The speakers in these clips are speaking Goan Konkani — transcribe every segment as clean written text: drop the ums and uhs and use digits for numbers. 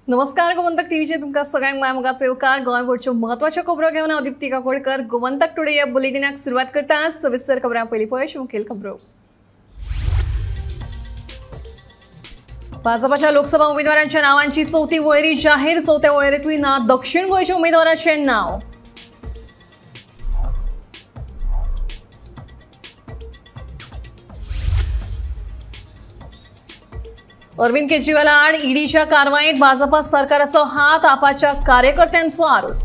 नमस्कार, गोमंतक टीव्हीचे तुमकां सगळ्यांक माय मोगाचो येवकार। गोंयभरच्यो म्हत्वाच्यो खबरो घेवन हांव दीप्ती काकोडकर गोमंतक टुडे ह्या बुलेटिनाक सुरवात करता। सविस्तर खबरां पयलीं पळय मुखेल खबरो। भाजपाच्या लोकसभा उमेदवारांच्या नावांची चौथी वळेरी जाहीर। चौथ्या वळेरेंतूय ना दक्षिण गोंयच्या उमेदवाराचें नाव। अरविंद केजरीवाल आड ईडीच्या कारवाईत भाजपा सरकाराचो हात, आपाच्या कार्यकर्त्यांचो आरोप।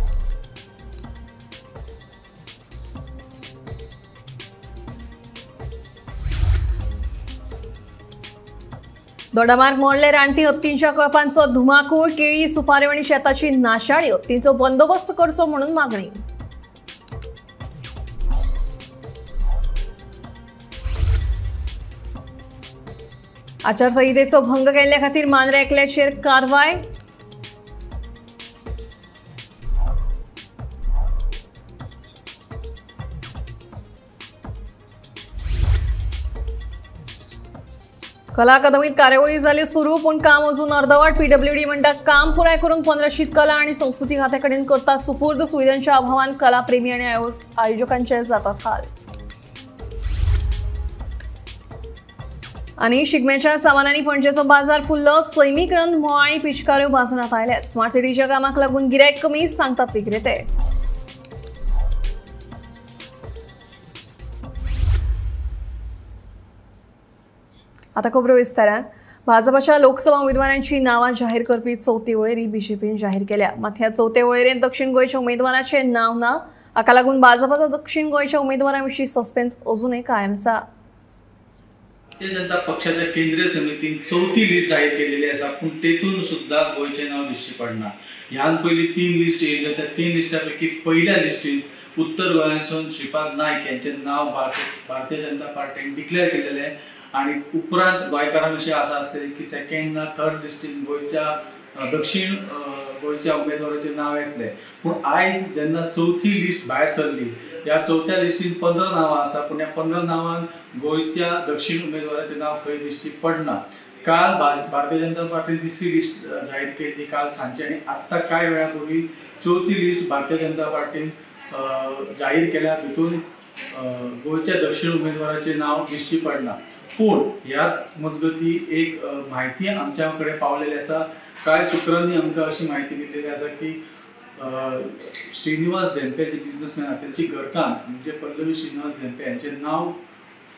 दोडामार्ग मोडले रानटी हत्तींच्या कळपांचो धुमाकूळ, केळी सुपाऱ्यो आनी शेताची नाशाडी, हत्तींचो बंदोबस्त करचो म्हणून मागणी। आचारसंहितेचो भंग केल्ल्या खातीर मांद्रे एकल्याचेर कारवाय। कला अकादमीत कार्यावळी जाल्यो सुरू, पूण काम अजून अर्धवट। पीडब्ल्यूडी म्हणटा काम पुराय करून 15 कला आनी संस्कृती खात्या कडेन करतात सुपूर्द। सुविधांच्या अभावान कलाप्रेमी आनी आयोजकांचे जातात हाल। आनी शिगम्याच्या सामानांनी पणजेचो बाजार फुल्लो। सैमीक रंग म्होंव आनी पिचकाऱ्यो बाजारांत आयल्यात। स्मार्ट सिटीच्या कामाक लागून गिरायक कमी, सांगतात विक्रेते। आता खबरो विस्तारान। भाजपाच्या लोकसभा उमेदवारांची नावां जाहीर करपी चौथी वळेरी बीजेपीन जाहीर केल्या। मात ह्या चौथ्या वळेरेंत दक्षिण गोंयच्या उमेदवाराचें नांव ना। हाका लागून भाजपाचा दक्षिण गोंयच्या उमेदवारां विशीं सस्पेन्स अजूनय कायम आसा। भारतीय जनता पक्षाच्या केंद्रीय समितीन चौथी लिस्ट जाहीर केलेली आसा, पूण तेतून सुद्दां गोंयचें नांव दिश्टी पडना। ह्यान पयलीं 3 लिस्ट येयल्यो, त्या 3 लिस्टां पैकी पयल्या लिस्टीन उत्तर गोंयांसून श्रीपाद नायक यांचें नांव भारतीय जनता पार्टीन डिक्लेअर केलेलें आनी उपरांत गोंयकारांक अशी आशा आसलेली की सेकेंड ना थर्ड लिस्टीन गोंयच्या दक्षिण गोंयच्या उमेदवाराचें नांव येतलें। पूण आयज जेन्ना चौथी लिस्ट भायर सरली, ह्या चौथ्या लिस्टीन 15 नांवां आसा, पूण ह्या 15 नांवांत गोंयच्या दक्षिण उमेदवाराचें नांव खंय दिश्टी पडना। काल भारतीय जनता पार्टीन तिसरी लिस्ट जाहीर केली काल सांजचे, आनी आत्तां कांय वेळा पूर्वी चौथी लिस्ट भारतीय जनता पार्टीन जाहीर केल्या। भितून गोंयच्या दक्षिण उमेदवाराचें नांव दिश्टी पडना। पूण ह्याच मजगती एक म्हायती आमच्या कडेन पावलेली आसा। कांय सुत्रांनी आमकां अशी म्हायती दिल्लेली आसा की श्रीनिवास धेंपे जे बिजनसमॅन आसा तेंची घरकान्न म्हणजे पल्लवी श्रीनिवास धेंपे यांचें नांव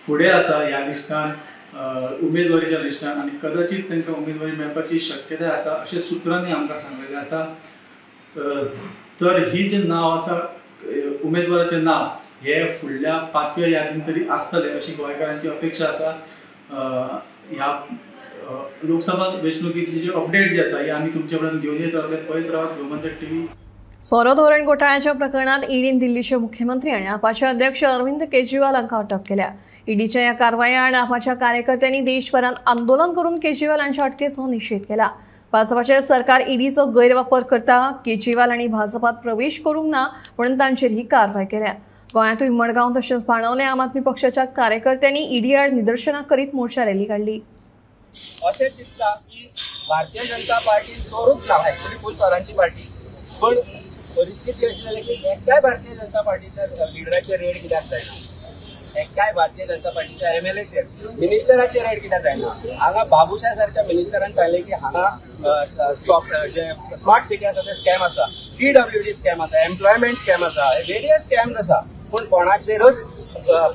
फुडें आसा ह्या लिस्टान, उमेदवारीच्या लिस्टान, आनी कदाचीत तांकां उमेदवारी मेळपाची शक्यताय आसा अशें सुत्रांनी आमकां सांगलेलें आसा। तर ही जें नांव आसा उमेदवाराचें नांव हे फुडल्या 5व्या यादीन तरी आसतलें अशी गोंयकारांची अपेक्षा आसा। ह्या लोकसभा वेंचणुकेची जी अपडेट जी आसा ही आमी तुमचे कडेन घेवन येत रावतले। पळयत रावात गोमंतक टीव्ही। सोरो धोरण घोटाळ्याच्या प्रकरणात ईडीन दिल्लीचे मुख्यमंत्री आणि आपाचे अध्यक्ष अरविंद केजरीवाल हांकां अटक केल्या। ईडीच्या ह्या कारवाये आड आपाच्या कार्यकर्त्यांनी देशभरात आंदोलन करून केजरीवाल हांच्या अटकेचो निशेध केला। भाजपाचे सरकार ईडीचो गैरवापर करता, केजरीवाल हांणी भाजपात प्रवेश करूंक ना म्हणून तांचेर ही कारवाय केल्या। गोंयांतूय मडगांव तशेंच बाणावले आम आदमी पक्षाच्या कार्यकर्त्यांनी ईडी आड निदर्शनां करीत मोर्चा रॅली काडली। अशें चिंतला की भारतीय जनता पार्टी चोरूच ना, ऍक्च्युली फूल चोरांची पार्टी, पण परिस्थिती अशी जाली की एकट्याय भारतीय जनता पार्टीच्या लिडराचेर रेड कित्याक जायना, एकट्याय भारतीय जनता पार्टीच्या एमएलएचेर मिनिस्टराचेर रेड कित्याक जायना। हांगा बाबूशा सारक्या मिनिस्टरान सांगलें की हांगा जे स्मार्ट सिटी आसा ते स्कॅम आसा, पीडब्ल्यूडी स्कॅम आसा, एम्प्लॉयमेंट स्कॅम आसा, वेरियस स्कॅम्स आसा, पूण कोणाचेरूच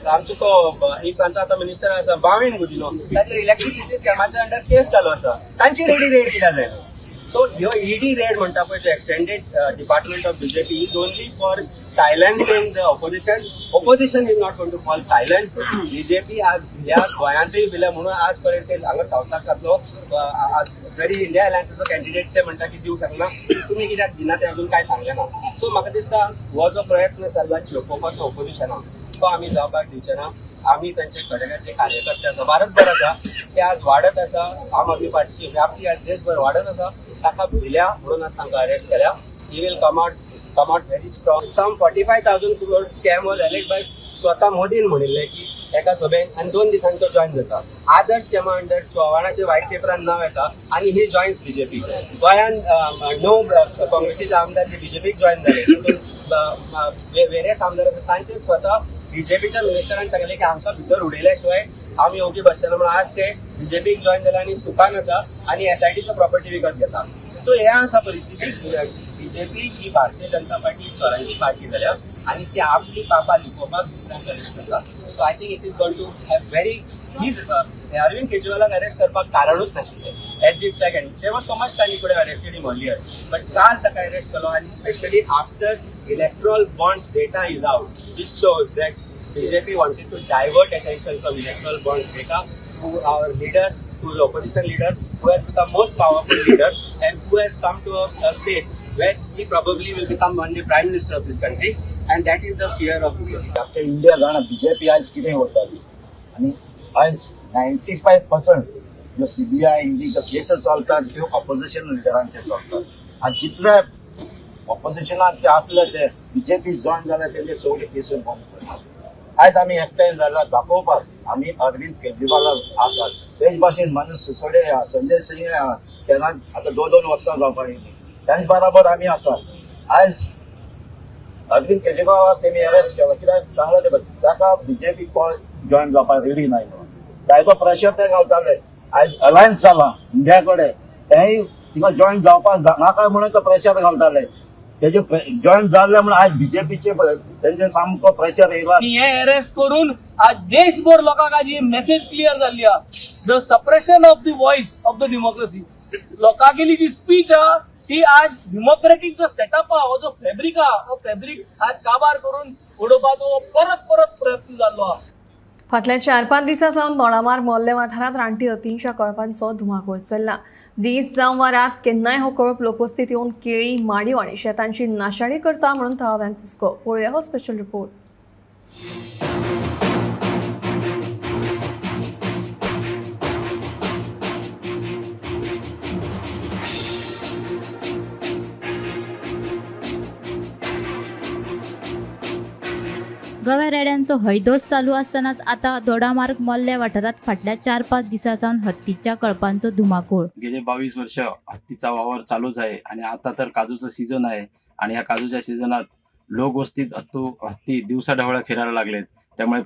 आमचो तो एक आमचो आतां मिनिस्टर आसा बावीन गुदिनो, ताचेर इलेक्ट्रिसिटी स्कॅमाच्या अंडर केस चालू आसा, तांची रेडी रेड कित्याक जायना। सो ह्यो ईडी रेड म्हणटा पळय, जो extended department of BJP is only for silencing the opposition. Opposition is not going to fall silent. BJP आज ह्या गोंयांतूय दिल्या म्हणून आज पर्यंत हांगा सावथाक घातलो। जरी इंडिया अलायन्साचो कॅन्डिडेट ते म्हणटा की दिवंक शकना, तुमी कित्याक दिना ते अजून कांय सांगलें ना। सो म्हाका दिसता हो जो प्रयत्न चल्ला चेपोवपाचो ऑपोजिशनाक, तो आमी जावपाक दिवचे ना। आमी तांचे कडेन जे कार्यकर्ते आसा भारतभर आसा ते आज वाडत आसा, आम आदमी पार्टीची व्याप्ती आज देशभर वाडत आसा, ताका भिल्या म्हणून आज तांकां अरेस्ट केल्या। He will come out come out very strong. Some 45,000 crore scam was alleged by स्वता मोदीन म्हणिल्लें की एका सभेन आनी 2 दिसांनी तो जॉयन जाता. आदर्श स्कॅमा अंडर चव्हाणाचे व्हायट पेपरान नांव येता आनी ही जॉयन्स बीजेपी. गोंयान 9 काँग्रेसीचे आमदार जे बीजेपीक जॉयन जाले, वेरियस आमदार आसा तांचे स्वता बीजेपीच्या मिनिस्टरान सांगलें की आमकां भितर उडयल्या शिवाय आमी ओगी बसचे ना म्हणून आज ते बीजेपीक जॉयन जाले आनी सुखान आसा आनी एसआयटीचो प्रॉपर्टी विकत घेता. सो हे आसा परिस्थिती. बीजेपी ही भारतीय जनता पार्टी चोरांची पार्टी जाल्या आनी ती आपली पापा लिपोवपाक दुसऱ्यांक अरेस्ट करता. So I think it is going to have very his Arvind केजरीवालाक arrest करपाक कारणूच नाशिल्लें at this second. There was so much time he could have arrested him earlier, but काल ताका अरेस्ट केलो आनी specially after electoral bonds data is out, which shows that BJP wanted to divert attention from electoral bonds data to our leader, to the opposition leader, who has become most powerful leader and who has come to a state where he probably will become one day prime minister of this country, and that is the fear of BJP. आख्या इंडिया जाणा बीजेपी आयज कितें करताली आनी आयज 95% ज्यो सीबीआय इंडी ज्यो केसी चलतात त्यो ऑपोजिशन लिडरांचेर चलतात आनी जितले ऑपोजिशनाक ते आसले ते बीजेपी जॉयन जाल्यार तेंचे सगळे केसी बंद करतात. आयज आमी एकठांय जाल्यार दाखोवपाक आमी अरविंद केजरीवाल आसात. तेच भाशेन मनोज सिसोडे आहा, संजय सिंग आहा, तेन्ना आतां 2-2 वर्सां जावपाक येयली, तेंच बराबर आमी आसात. आयज अरविंद केजरीवालाक तेमी अरेस्ट केला कित्याक सांगला ते ताका बीजेपी जॉयन जावपाक रेडी नाय म्हणून जायतो प्रेशर ते घालताले. आयज अलायन्स जाला इंडिया कडेन, तेंय तिका जॉयन जावपाक नाका म्हणून तो प्रेशर घालताले. तेजे जॉईन जाल्ले म्हणून आज बीजेपीचे तेंचे सामको प्रेशर येयला. हे अरेस्ट करून आज देशभर लोकांक आज ही मेसेज क्लियर जाल्ली आहा, the suppression of the voice of the democracy. लोकांगेली ji speech आहा ती आज डेमोक्रेटीक जो सेटअप आहा, हो जो फॅब्रिक आहा, हो फॅब्रिक आज काबार करून उडोवपाचो परत परत प्रयत्न जाल्लो आहा. फाटल्या 4-5 दिसां सावन दोडामार्ग मोल्ले वाठारांत रानटी हतींच्या कळपांचो धुमाकूळ चल्ला. दीस जावं वा रात केन्नाय हो कळप लोकवस्तीत येवन केळी, माडयो आनी शेतांची नाशाडी करता म्हणून थळाव्यांक हुस्को. पळोवया हो स्पेशल रिपोर्ट. गव्या रेड्यांचो हैदोस चालू असतानाच आता दोडामार्ग मोल्ले वाठारात फाटल्या 4-5 दिसां सावन हत्तीच्या कळपांचो धुमाकूळ. गेले 22 वर्ष हत्तीचा वावर चालूच आहे आणि आता तर काजूचं सीझन आहे आणि ह्या काजूच्या सीझनात लोकवस्तीत हत्ती दिवसाढवळ्या फिरायला लागलेत. त्यामुळे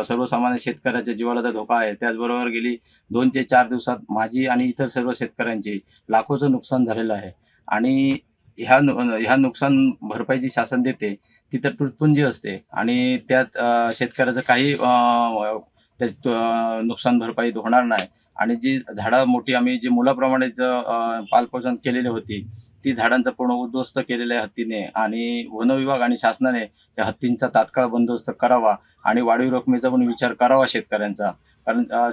सर्वसामान्य शेतकऱ्याच्या जीवाला तर धोका आहे. त्याचबरोबर गेली 2 ते 4 दिवसात माझी आणि इतर सर्व शेतकऱ्यांची लाखोचं नुकसान झालेलं आहे आणि ह्या नुकसान भरपाई जी शासन देते ती तर तुटपुंजी असते आणि त्यात शेतकऱ्याचं काही नुकसान भरपाई होणार नाही. आणि जी झाडं मोठी आम्ही जी मुलाप्रमाणे पालपोषण केलेली होती ती झाडांचा पूर्ण उद्ध्वस्त केलेला आहे हत्तीने आणि वन विभाग आणि शासनाने या हत्तींचा तात्काळ बंदोबस्त करावा आणि वाढीव रकमेचा पण विचार करावा शेतकऱ्यांचा. कारण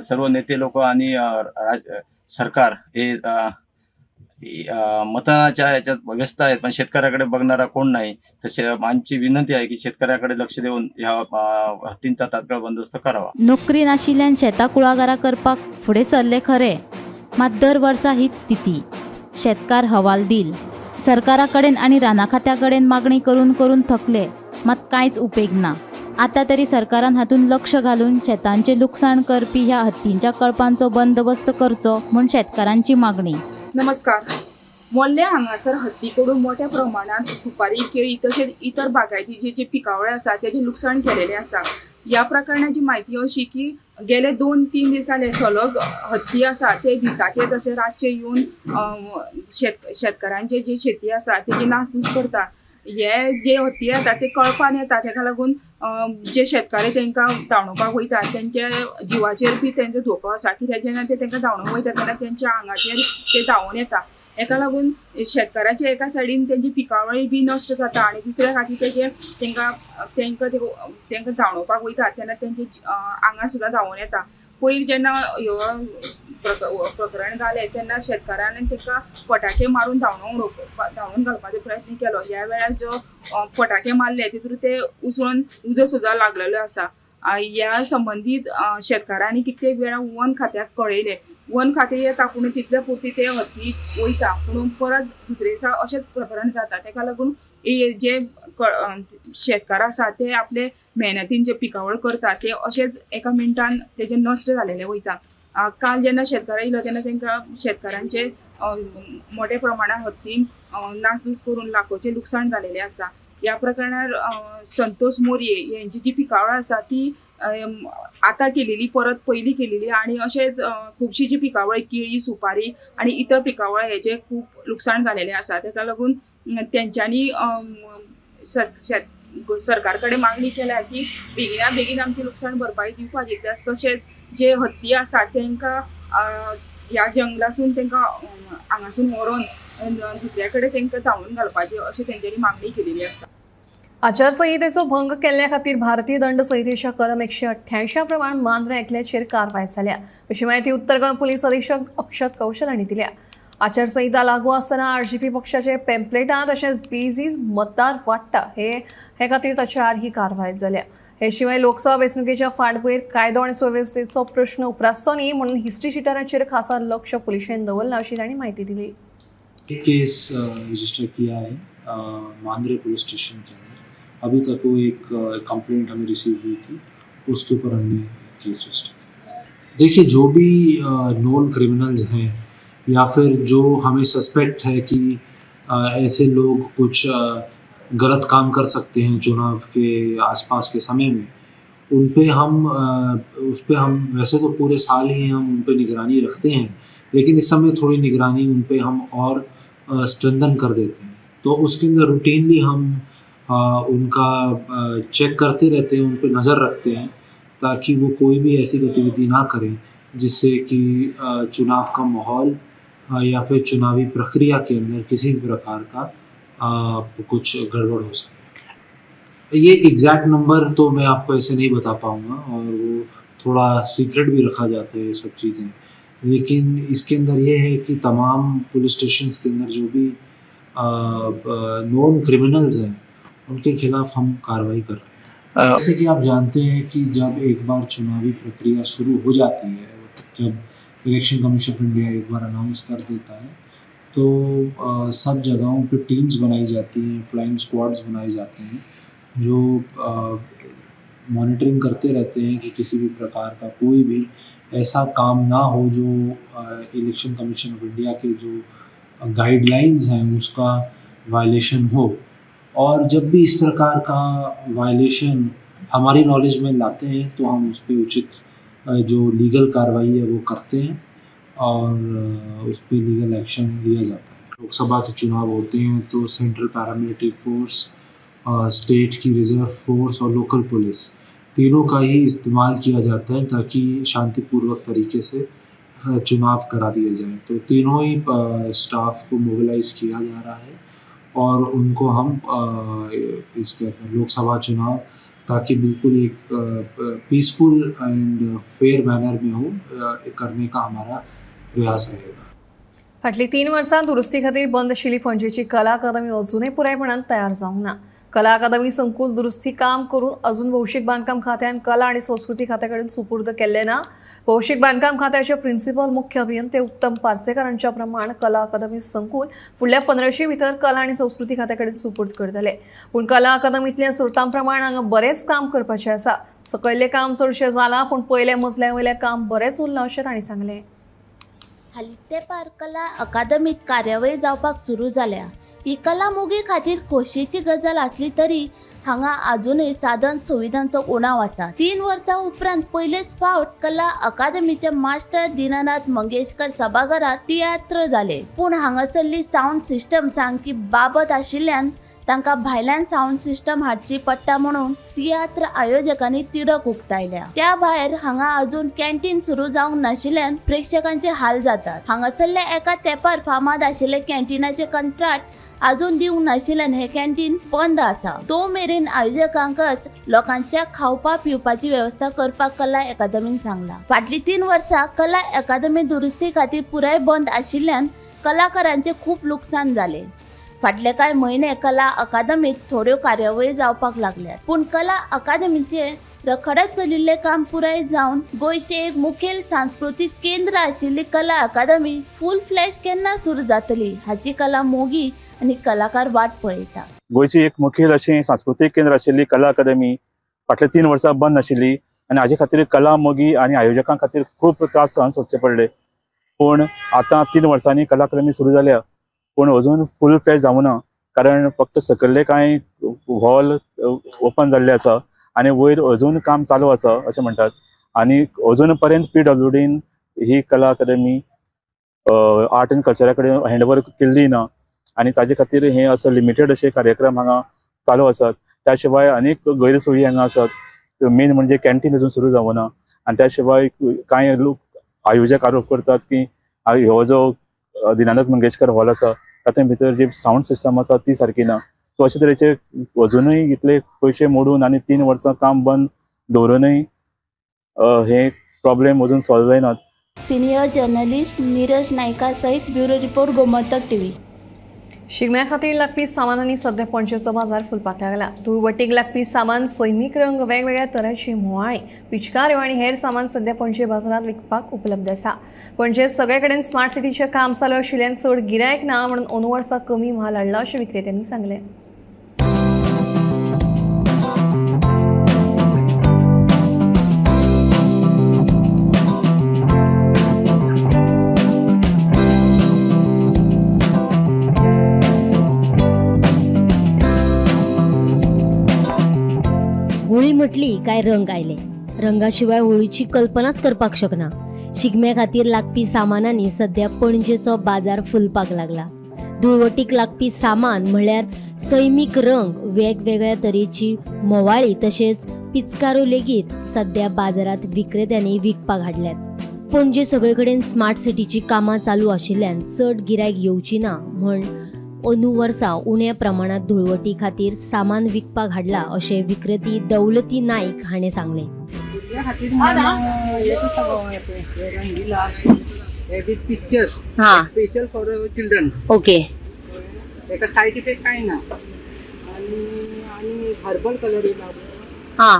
सर्व नेते लोक आणि सरकार हे मतदानाच्या याच्यात व्यस्त आहेत पण शेतकऱ्याकडे बघणारा कोण नाही. तर आमची विनंती आहे की शेतकऱ्याकडे लक्ष देऊन ह्या हत्तींचा तात्काळ बंदोबस्त करावा. नोकरी नाशिल्ल्यान शेतां कुळागरां करपाक फुडें सरले खरे, मात दर वर्सा हीच स्थिती. शेतकार हवाल दिल सरकारा कडेन आनी राना खात्या कडेन मागणी करून करून थकले, मात कांयच उपेग ना. आतां तरी सरकारान हातूंत लक्ष घालून शेतांचें लुकसाण करपी ह्या हत्तींच्या कळपांचो बंदोबस्त करचो म्हूण शेतकारांची मागणी. नमस्कार. मोल्ले हांगासर हत्ती कडून मोठ्या प्रमाणात सुपारी, केळी तशेंच इतर बागायतीचे जे पिकावळ आसा तेजें लुकसाण केलेलें आसा. ह्या प्रकरणाची म्हायती अशी की गेले 2-3 दीस जाले सलग हत्ती आसा ते दिसाचे तशें रातचे येवन शेतकारांचे जे शेती आसा तेजी नासधूस करता. हे जे हत्ती येता ते कळपान येता, तेका लागून जे शेतकारी तांकां धांवडोवपाक वयता तेंच्या जिवाचेर बी तेंचो धोको आसा. कित्याक जेन्ना ते तांकां धांवडोवंक वयता तेन्ना तेंच्या आंगाचेर ते धांवून येता. हेका लागून शेतकारांचे एका सायडीन तेंची पिकावळी बी नश्ट जाता आनी दुसऱ्या खातीर तेजे तांकां तांकां तांकां धांवडोवपाक वयता तेन्ना तेंचे आंगार सुद्दां धांवून येता. पयर जेन्ना ह्यो प्रकरण जालें तेन्ना शेतकारान तांकां फटाके मारून धांवडोवन घालपाचो प्रयत्न केलो. ह्या वेळार जो फटाके मारले तितून ते उसळून उजो सुद्दां लागलेलो आसा. ह्या संबंदीत शेतकारांनी कित्येक वेळा वन खात्याक कळयलें वन खातें येता पूण तितले पुरती ते हत्ती वयता पूण परत दुसरे दिसा अशेंच प्रकरण जाता. तेका लागून जे शेतकार आसा ते आपले मेहनतीन जे पिकावळ करता ते अशेंच एका मिनटान तेजें नश्ट जालेलें वयता. काल जेन्ना शेतकार येयलो तेन्ना तांकां शेतकारांचे मोठ्या प्रमाणात हत्तीन नासधूस करून लाखोचें लुकसाण जालेलें आसा. ह्या प्रकरणार संतोष मोरये हेंची जी पिकावळ आसा ती आतां केलेली परत पयलीं केलेली आनी अशेंच खुबशी जी पिकावळ केळी सुपारी आनी इतर पिकावळ हेजें खूब लुकसाण जालेलें आसा. तेका लागून तेंच्यांनी सरकार कडेन मागणी केल्या की बेगिना बेगीन आमची लुकसाण भरपाई दिवपाची, तशेंच जे हत्ती आसा तेंकां ह्या जंगलासून तेंकां हांगासून व्हरोन दुसऱ्या कडेन तेंकां धांवून घालपाची अशें तेंच्यांनी मागणी केलेली आसा. आचारसंहितेचो भंग केल्ल्या खातीर भारतीय दंड संहितेच्या कलम 188 प्रमाण मांद्रे एकल्याचेर कारवाय जाल्या अशी म्हायती उत्तर गोंय पुलीस अधीक्षक अक्षत कौशल हांणी दिल्या. आचारसंहिता लागू आसतना आरजीपी पक्षाचे पेम्पलेटां तशेंच बेजीज मतदार वाडटा हे खातीर ताच्या आड ही कारवाय जाल्या. हे शिवाय लोकसभा वेंचणुकेच्या फाटभुंयेर कायदो आनी सुवेवस्थेचो प्रश्न उप्रासचो न्ही म्हणून हिस्ट्री शिटराचेर खासा लक्ष पुलिशेन दवरलां अशी तांणी म्हायती दिली. एक केस रजिस्टर किया है मांद्रे पुलिस स्टेशन के अंदर. अभी तक वो एक कंप्लेंट हमें रिसीव हुई थी, उसके ऊपर हमने केस रजिस्टर किया. देखिए, जो भी नोन क्रिमिनल्स हैं या फिर जो हमें सस्पेक्ट है कि ऐसे लोग कुछ गलत काम कर सकते हैं चुनाव के आसपास के समय में, उन पे हम उस पर हम वैसे तो पूरे साल ही हम उन पे निगरानी रखते हैं, लेकिन इस समय थोड़ी निगरानी उन पे हम और स्ट्रेंथन कर देते हैं. तो उसके अंदर रूटीनली हम उनका चेक करते रहते हैं, उन पर नज़र रखते हैं ताकि वो कोई भी ऐसी गतिविधि ना करें जिससे कि चुनाव का माहौल या फिर चुनावी प्रक्रिया के अंदर किसी भी प्रकार का कुछ गड़बड़ हो सके. ये एग्जैक्ट नंबर तो मैं आपको ऐसे नहीं बता पाऊँगा और वो थोड़ा सीक्रेट भी रखा जाता है ये सब चीज़ें, लेकिन इसके अंदर ये है कि तमाम पुलिस स्टेशंस के अंदर जो भी नॉन क्रिमिनल्स हैं उनके खिलाफ हम कार्रवाई कर रहे हैं. जैसे कि आप जानते हैं कि जब एक बार चुनावी प्रक्रिया शुरू हो जाती है, जब इलेक्शन कमीशन ऑफ इंडिया एक बार अनाउंस कर देता है, तो सब जगहों पे टीम्स बनाई जाती हैं, फ्लाइंग स्क्वाड्स बनाए जाते हैं जो मॉनिटरिंग करते रहते हैं कि किसी भी प्रकार का कोई भी ऐसा काम ना हो जो election commission of India K जो गाइडलाइंस हैं उसका वायलेशन हो. और जब भी इस प्रकार का वायलेशन हमारी नॉलेज में लाते हैं तो हम उस पर उचित जो लीगल कार्रवाई है वो करते हैं और उस पर लीगल एक्शन लिया जाता है. लोकसभा के चुनाव होते हैं तो सेंट्रल पैरामिलिट्री फोर्स, स्टेट की रिजर्व फोर्स और लोकल पुलिस तीनों का ही इस्तेमाल किया जाता है ताकि शांतिपूर्वक तरीके से चुनाव करा दिया जाए. तो तीनों ही स्टाफ को मोबिलाइज किया जा रहा है और उनको हम इसके अंदर लोकसभा चुनाव ताकि बिल्कुल एक पीसफुल एंड फेयर मैनर में हो करने का हमारा प्रयास रहेगा. फाटली 3 वर्सां दुरुस्ती खातीर बंद आशिल्ली पणजेची कला अकादमी अजूनय पुरायपणान तयार जावंक ना. कला अकादमी संकुल दुरुस्ती काम करून अजून भौशीक बांदकाम खात्यान कला आनी संस्कृती खात्या कडेन सुपूर्द केल्लें ना. भौशीक बांदकाम खात्याचे प्रिन्सिपल मुख्य अभियंते उत्तम पार्सेकर हांच्या प्रमाण कला अकादमी संकुल फुडल्या 15 भितर कला आनी संस्कृती खात्या कडेन सुपूर्द करतले. पूण कला अकादमींतल्या स्रोतां प्रमाण हांगा बरेंच काम करपाचें आसा. सकयल्लें काम चडशें जालां पूण पयल्या मजल्या वयलें काम बरेंच उरलां अशें तांणी सांगलें. हालीं तेंपार कला अकादमीत कार्यावळी जावपाक सुरू जाल्या. ही कला मोगी खातीर खोशयेची गजाल आसली तरी हांगा आजुनूय साधन सुविधांचो उणाव आसा. 3 वर्सां उपरांत पयलेच फावट कला अकादमीचे मास्टर दीनानाथ मंगेशकर सभाघरांत तियात्र जाले, पूण हांगासरली सावंड सिस्टम सामकी बाबत आशिल्ल्यान तांकां भायल्यान सावंड सिस्टम हाडची पडटा म्हणून तियात्र आयोजकांनी तिडक उक्तायल्या. त्या भायर हांगा अजून कॅन्टीन सुरू जावंक नाशिल्ल्यान प्रेक्षकांचे हाल जातात. हांगासरल्या एका तेंपार फामाद आशिल्ले कॅन्टीनाचे कंत्राट अजून दिवंक नाशिल्ल्यान हे कॅन्टीन बंद आसा. तो मेरेन आयोजकांकच लोकांच्या खावपा पिवपाची वेवस्था करपाक कला अकादमीन सांगला. फाटली 3 वर्सां कला अकादमी दुरुस्ती खातीर पुराय बंद आशिल्ल्यान कलाकारांचे खूब लुकसाण जाले. फाटले कांय म्हयने कला अकादमीत थोड्यो कार्यावळी जावपाक लागल्यात, पूण कला अकादमीचे रखडत चलिल्लें काम पुराय जावन गोंयचें एक मुखेल सांस्कृतीक केंद्र आशिल्ली कला अकादमी फूल फ्लॅश केन्ना सुरू जातली हाची कला मोगी आनी कलाकार वाट पळयता। गोंयची एक मुखेल अशी सांस्कृतीक केंद्र आशिल्ली कला अकादमी फाटले 3 वर्सां बंद आशिल्ली आनी हाजे खातीर कला मोगी आनी आयोजकां खातीर खूब त्रास सहन सोंसचे पडले। पूण आतां 3 वर्सांनी कला अकादमी सुरू जाल्या, पूण अजून फूल फ्लॅश जावना, कारण फक्त सकयल्ले कांय हॉल ओपन जाल्ले आसा आनी वयर अजून काम चालू आसा अशें म्हणटात। आनी अजून पर्यंत PWDन ही कला अकादमी आर्ट एंड कल्चरा कडेन हँडओवर केल्ली ना आनी ताजे खातीर हे असो लिमिटेड अशे कार्यक्रम हांगा चालू आसात। त्या शिवाय अनेक गैरसोयी हांगा आसात, मेन म्हणजे कॅन्टीन अजून सुरू जावना आनी त्या शिवाय कांय लोक आयोजक आरोप करतात की हो जो दीनानाथ मंगेशकर हॉल आसा तातूंत भितर जी सावंड सिस्टम आसा ती सारकी ना। सो अशे तरेचे अजुनूय इतले पयशे मोडून आनी 3 वर्सां काम बंद दवरूनय हे प्रॉब्लेम अजून सॉल्व जायनात। सिनियर जर्नलिस्ट नीरज नायका सहित ब्युरो रिपोर्ट, गोमंतक टीव्ही। शिगम्या खातीर लागपी सामानांनी सध्या पणजेचो बाजार फुलपाक लागला। धुळवटीक लागपी सामान, सैमीक रंग, वेगवेगळ्या तरांची म्होंवाळी, पिचकाऱ्यो आनी हेर सामान सध्या पणजे बाजारांत विकपाक उपलब्ध आसा। पणजे सगळे कडेन स्मार्ट सिटीचें काम चालू आशिल्ल्यान चड गिरायक ना म्हणून अंदू वर्सा कमी म्हाल हाडला अशें विक्रेत्यांनी सांगलें। होळी म्हटली काय रंग आयले, रंगाशिवाय होळीची कल्पनाच करपाक शकना। शिगम्या खातीर लागपी सामानांनी सध्या पणजेचो बाजार फुलपाक लागला। धुळवटीक लागपी सामान म्हळ्यार सैमीक रंग, वेगवेगळ्या तरेची म्होंवाळी तशेंच पिचकारो लेगीत सध्या बाजारांत विक्रेत्यांनी विकपाक हाडल्यात। पणजे सगळे कडेन स्मार्ट सिटीची कामां चालू आशिल्ल्यान चड गिरायक येवची ना म्हण अंदू वर्सा उण्या प्रमाणात धुळवटी खातीर सामान विकपाक हाडला अशें विक्रेती दौलती नाईक हाणें सांगलें। Pictures special for children, okay, एका सायड इफेक्ट काय ना आणि हर्बल कलर, हां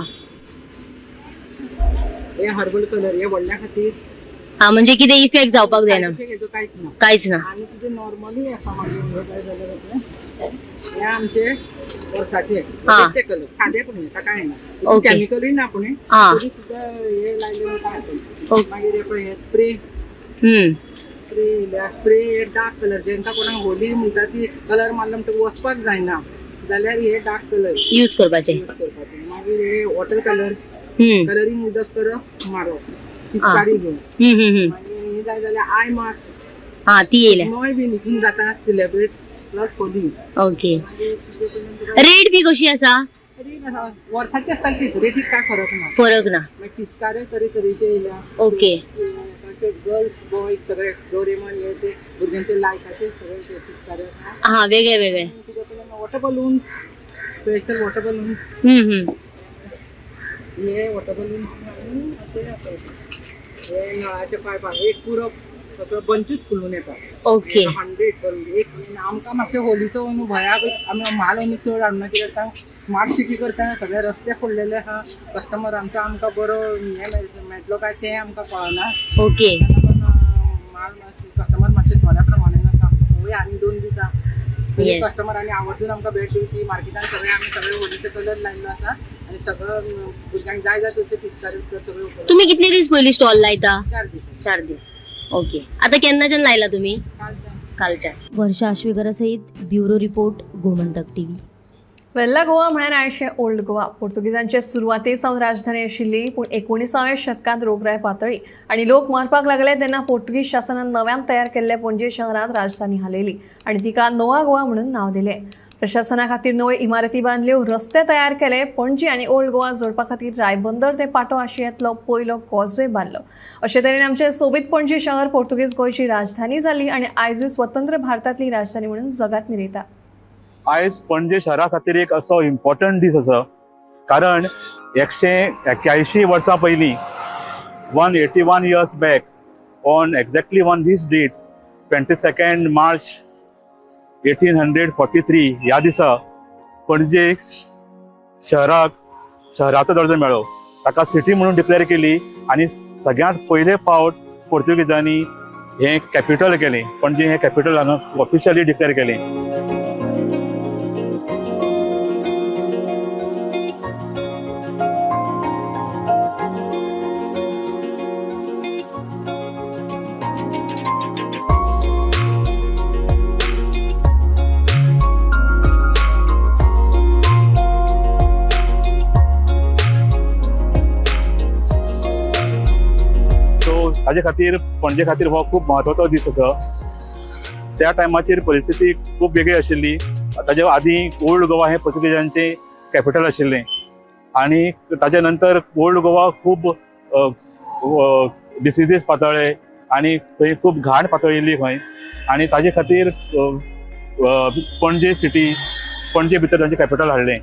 हे हर्बल कलर हे व्हडल्या खातीर, हा म्हणजे कितें इफेक्ट जावपाक जायना, कांयच ना, कांयच ना। आनी तुजें नॉर्मली आसा मागीर काय जाल्यार हे आमचे वर्साचे ते कलर सादे पण हेका कांय ना, केमिकलूय ना पूण तरी सुद्दां हे लायले काय मागीर हे पळय हे स्प्रे, स्प्रे येयल्या, स्प्रे डार्क कलर, जेंका कोणाक होली म्हणटा ती कलर मारलो म्हणटकच वचपाक जायना जाल्यार हे डार्क कलर यूज करपाचे, मागीर हे वॉटर कलर, कलरींग उदक करप मारप पिचकारी घेवन, मागीर जाय जाल्यार आय मास्क, हां ती येयल्या, नोय बीन हितून जाता celebrate plus Holi. Okay, rate बी कशी आसा? वर्साची आसता तीच, रेटीक काय फरक ना, फरक ना। मागीर पिचकाऱ्यो तरेतरेचे येयल्या, ओके, गर्ल्स बॉयज सगळे डोरेमॉन हे ते भुरग्यांचे लायकाचे सगळे पिचकाऱ्यो, हां वेगळे वेगळे, water balloon, special water balloon, हे वॉटर बलून हे नळाचे पायपां एक पुरो सगळं बंचूच फुलून येता, ओके, 100 करून एक। आमकां मातशें होलीचो भंया आमी म्हाल आनी चड हाडना, कित्याक सांग स्मार्ट सिटी करतना सगळे रस्ते फोडलेले आहा, कस्टमर आमकां आमकां बरो हें मेळटलो काय तें आमकां कळना, ओके, माल कस्टमर मातशे थोड्या प्रमाणान आसा, पळोवया आनी 2 दिसां कस्टमर आनी आवर्जून आमकां भेट दिवची। मार्केटान सगळे आमी सगळे होलीचे कलर लायल्लो आसा आनी सगळं भुरग्यांक जाय जाय तसले पिचकारी सगळे। तुमी कितले दीस पयलीं स्टॉल लायता? 4 दीस। 4 दीस, ओके। आता केन्नाच्यान लायला तुमी? कालच्यान। वर्षा आश्वेकर सहित bureau report, Gomantak TV. Velha Goa म्हळ्यार आयशें ओल्ड गोवा। पोर्तुगीजांचे सुरवाते सावन राजधानी आशिल्ली, पूण 19व्या शतकांत रोगराय पातळी आनी लोक मारपाक लागले तेन्ना पोर्तुगीज शासनान नव्यान तयार केल्ले पणजे शहरांत राजधानी हालयली आनी तिका नोवा गोवा म्हणून नांव दिलें। प्रशासना खातीर नव्यो इमारती बांदल्यो, रस्ते तयार केले। पणजी आनी ओल्ड गोवा जोडपा खातीर रायबंदर ते पाटो आशियांतलो पयलो कॉजवे बांदलो। अशे तरेन आमचें सोबीत पणजी शहर पोर्तुगीज गोंयची राजधानी जाली आनी आयजूय स्वतंत्र भारतांतली राजधानी म्हणून जगात मिरयता। आयज पणजे शहरा खातीर एक असो इम्पॉर्टंट दीस आसा, कारण 181 वर्सां पयलीं 181 years back on exactly on this date 22 March 1843 ह्या दिसा पणजे शहराक शहराचो दर्जो मेळ्ळो। ताका सिटी म्हणून डिक्लेअर केली आनी सगळ्यांत पयले फावट पोर्तुगीजांनी हें कॅपिटल केलें. पणजे हें कॅपिटल हांगा ऑफिशियली डिक्लेअर केलें. ताजे खातीर पणजे खातीर हो खूब म्हत्वाचो दीस आसा. त्या टायमाचेर परिस्थिती खूब वेगळी आशिल्ली. ताजे आदीं ओल्ड गोवा हें पोर्तुगेजांचें कॅपिटल आशिल्लें आनी ताजे नंतर ओल्ड गोवा खूब डिसिजीस पातळ्ळे आनी थंय खूब घाण पातळिल्ली खंय आनी ताजे खातीर पणजे सिटी पणजे भितर तांचें कॅपिटल हाडलें.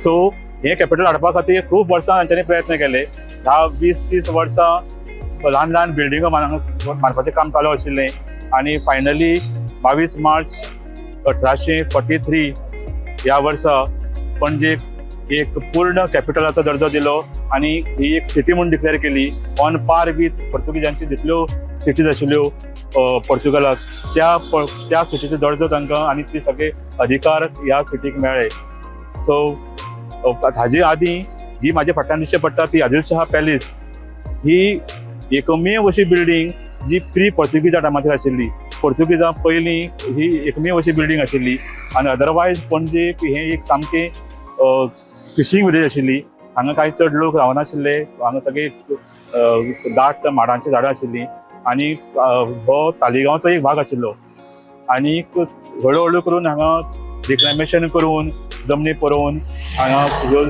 सो हें कॅपिटल हाडपा खातीर खूब वर्सां तांच्यांनी प्रयत्न केले. 10, 20, 30 वर्सां ल्हान ल्हान बिल्डिंगो बांदपाचें काम चालू आशिल्लें आनी फायनली 22 मार्च 1843 ह्या वर्सा पणजे एक पूर्ण कॅपिटलाचो दर्जो दिलो आनी ही एक सिटी म्हूण डिक्लेअर केली ऑन पार वीथ पोर्तुगीजांची जितल्यो सिटीज आशिल्ल्यो पोर्तुगालाक त्या सिटीचो दर्जो तांकां आनी ते सगळे अधिकार ह्या सिटीक मेळ्ळे. सो हाजे आदीं जी म्हाज्या फाटल्यान दिश्टी पडटा ती आदिलशाह पॅलेस ही एकमेव अशी बिल्डींग जी प्री पोर्तुगीजा टायमाचेर आशिल्ली. पोर्तुगीजा पयलीं ही एकमेव अशी बिल्डींग आशिल्ली आनी अदरवायज पणजे हें एक सामकें फिशींग विलेज आशिल्ली. हांगा कांय चड लोक रावनाशिल्ले. हांगा सगळे दाट माडांची झाडां आशिल्लीं आनी हो तालिगांवचो एक भाग आशिल्लो. आनी हळू हळू करून हांगा रिक्लेमेशन करून जमनी परोवन हांगा ह्यो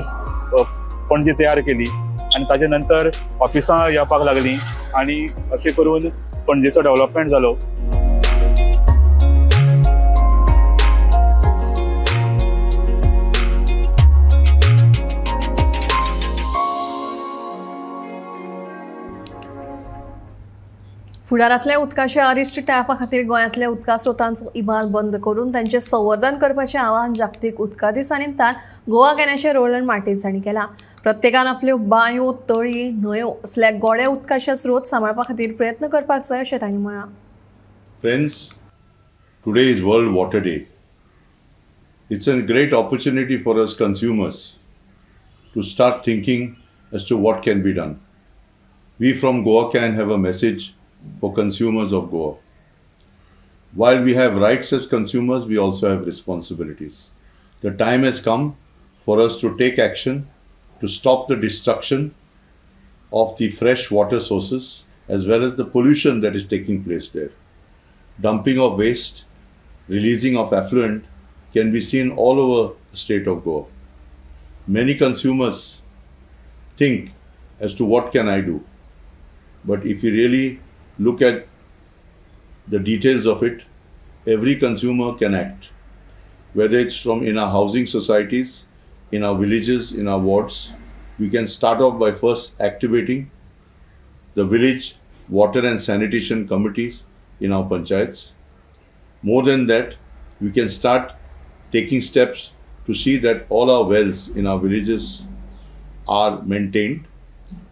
पणजे तयार केली आनी ताजे नंतर ऑफिसां येवपाक लागलीं आनी अशें करून पणजेचो डेव्हलपमेंट जालो. फुडारांतल्या उदकाचे अरिश्ट टाळपा खातीर गोंयांतल्या उदका स्रोतांचो इबाड बंद करून तांचें संवर्धन करपाचें आवाहन जागतीक उदका दिसा निमतान गोवा कॅनाचे रोलंड मार्टिन्स हांणी केलां. प्रत्येकान आपल्यो बांयो, तळी, न्हंयो असल्या गोड्या उदकाचे स्रोत सांबाळपा खातीर प्रयत्न करपाक जाय अशें तांणी म्हळां. Friends, today is World Water Day. It's a great opportunity for us consumers to start thinking as to what can be done. We from Goa Can have a message for consumers of Goa. While we have rights as consumers, we also have responsibilities. The time has come for us to take action to stop the destruction of the fresh water sources as well as the pollution that is taking place there. Dumping of waste, releasing of effluent can be seen all over the state of Goa. Many consumers think as to what can I do, but if you really look at the details of it, every consumer can act, whether it's from in our housing societies, in our villages, in our wards. We can start off by first activating the village water and sanitation committees in our panchayats. More than that, we can start taking steps to see that all our wells in our villages are maintained,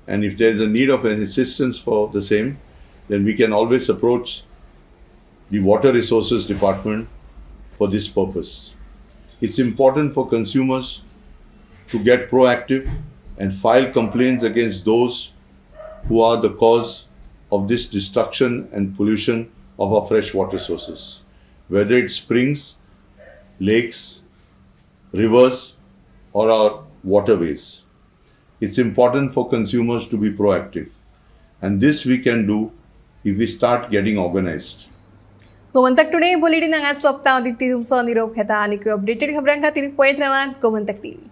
and if there is a need of an assistance for the same, then we can always approach the Water Resources Department for this purpose. It's important for consumers to get proactive and file complaints against those who are the cause of this destruction and pollution of our fresh water sources, whether it's springs, lakes, rivers, or our waterways. It's important for consumers to be proactive, and this we can do if we start getting organized. Gomantak today bulletin हांगाच सोंपता. दिप्ती तुमचो निरोप घेता आनी अपडेटेड खबरां खातीर पळयत रावात गोमंतक टीव्ही.